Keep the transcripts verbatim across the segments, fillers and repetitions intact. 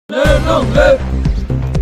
Live, long live!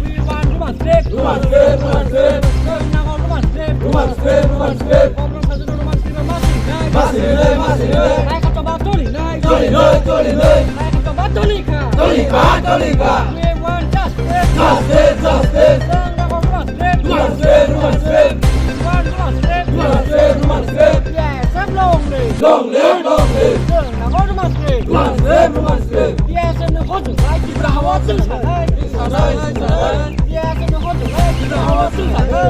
We want Roman script! Roman script, Roman script! Roman script, Roman script! Roman script, Roman script! Kokborok sajwkno Roman script-o ma swijak! Ma swijak, ma swijak! Naikha choba cholinai! Cholinai, cholinai! Naikha choba cholikha! Cholikha, cholikha! We want justice! Justice, justice! Chwng nago Roman script! Roman script, Roman script! We want Roman script! Roman script, Roman script! Yes, long live! Long live, long live! Chwng nago Roman script! Roman script, Roman script! T S F ni hojak lai Tripura hao chwng sanai. T S F ni hojak lai Tripura hao chwng sanai.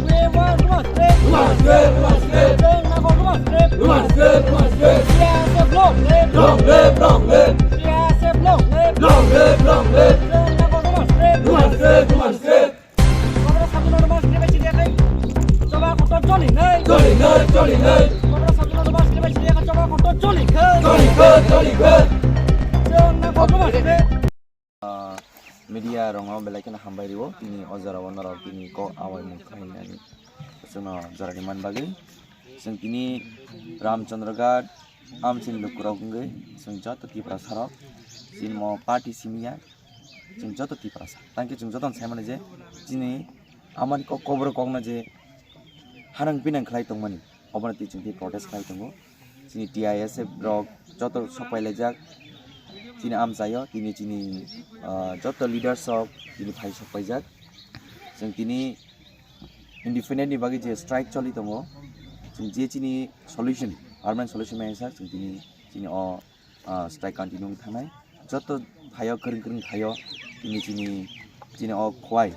We want Roman script. Roman script, Roman script. Chwng nago Roman script. Roman script, Roman script. T S F long live. Long live, long live. T S F long live. Long live, long live. Chwng nago Roman script. Roman script, Roman script. Kokborok sajwkno Roman script bai swijak khe choba kotor cholinai. Cholinai, cholinai. Kokborok sajwkno Roman script bai swijak khe choba kotor cholikha. Cholikha, cholikha. Chwng nago Roman script. Ah, media rokno belai kheno hambai rio, tini o jora o norok tini kok awaimung khlainani chwngno jorani man bagwi. Chwng tini Ramchandra Ghat, amchini lukurok wngwi chwng joto Tiprasa rok, chini mo party simi ya, chwng joto Tiprasa. Tangkhe chwng jotono sai mano je chini amani kok, kokborok kokno je hanang pinang khlai tongmani, obono twi chwng twi protest khlai tongo. Chini T I S F rok joto sok pailaijak chini amchaio, tini chini, ah, joto leaders rok tini phai sok paijak. Chwng tini independent ni bagwi je strike choli tongo, chwng je chini solution, permanent solution maya sak, chwng tini chini o, ah, strike continue wng thangnai. Joto phaio, kwrwng kwrwng phaio, tini chini, chini o Khowai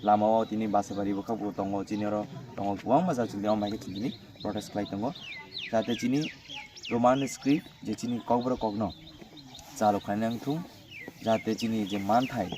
lama o tini Basabari bwkha bo tongo, chini oro tongo, kwbangma jat chini o maikhe chini protest khlai tongo, jate chini Roman script je chini kokborok kokno chalo khlaina wngthung, jate chini je manthai,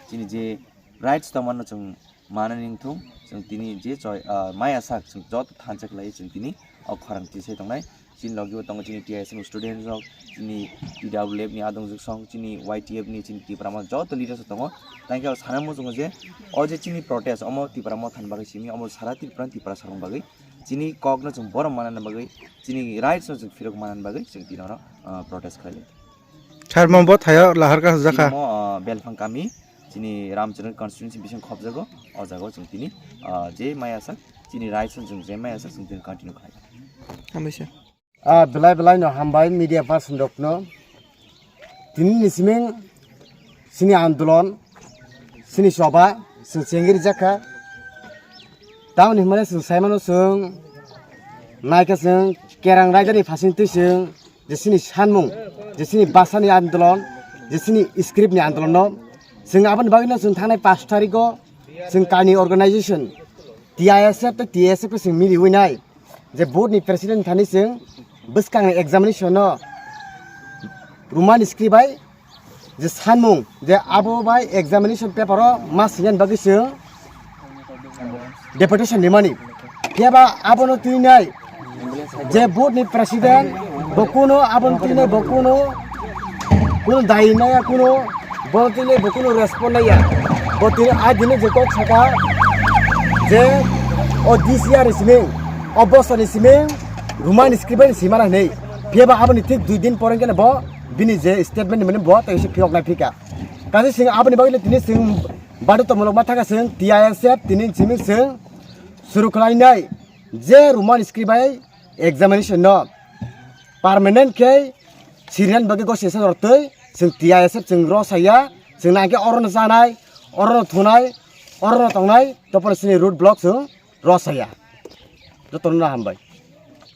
chini je rights tongmano chwng manani wngthung, chwng tini je choi, ah, maya sak chwng joto thansa khlai chwng tini o khorang tisai tongnai. Chini logi bo tongo chini T I S F ni student rok, chini T W F ni adong juksong, chini Y T F ni, chini Tipra Motha joto leaders rok tongo. Tangkhe o sana muchungo je o je chini protest omo Tipra Motha ni bagwi simi, omo sara Tripura ni Tiprasa rok ni bagwi chini kok no chwng borom manna bagwi, chini rights no chwng phirok manna bagwi chwng tini oro, ah, protest khlai lai. Sar mo bo thaio lahar ka jakha. Chini mo, ah, Belphang kami, chini Ramchandra constituency bising khobjago, o jaga o chwng tini, ah, je maya sak, chini rights no chwng je maya sak, chwng tini continue khlai. Hambai sir. Ah, belai belai no hambai media person rok no. Tini ni siming sini andolon, sini soba, sini chengiri jakha. Tamoni himani sini saimano sini naikha sini kerang raida ni phasing twi sini je sini sanmung, je sini basa ni andolon, je sini script ni andolon no sini aboni bagwi no sini thangnai pash tarikh o sini kani organization T I S F tei T S F sini mili wi nai. Je board ni president thani chwng bwskang ni examination no Roman script bai je sanmung je abo bai examination paper o ma singna bagwi chwng deputation rimani. Phiya ba abono twinai je board ni president bo kuno abono twinai bo kuno kuno dai naya kuno bo twinai bo kuno respond naya. Bo twinai a dino je kok saka je o D C R ni siming o bosor ni siming Roman script bai simana hinwi. Phiya ba aboni thik dui din pore khe bo bini je statement ni mane bo tei se phiyok nai phika. Kaisa sing aboni bagwi tini sing badu tomolok ma thaka sing T I S F tini siming sing suru khlainai je Roman script bai examination no permanent khe sirinan bagwi gosesa rotwi sing T I S F sing rosaya sing nangkhe orono chanai orono thunai orono tongnai topor sini road block sing rosaya. Jotono hambai.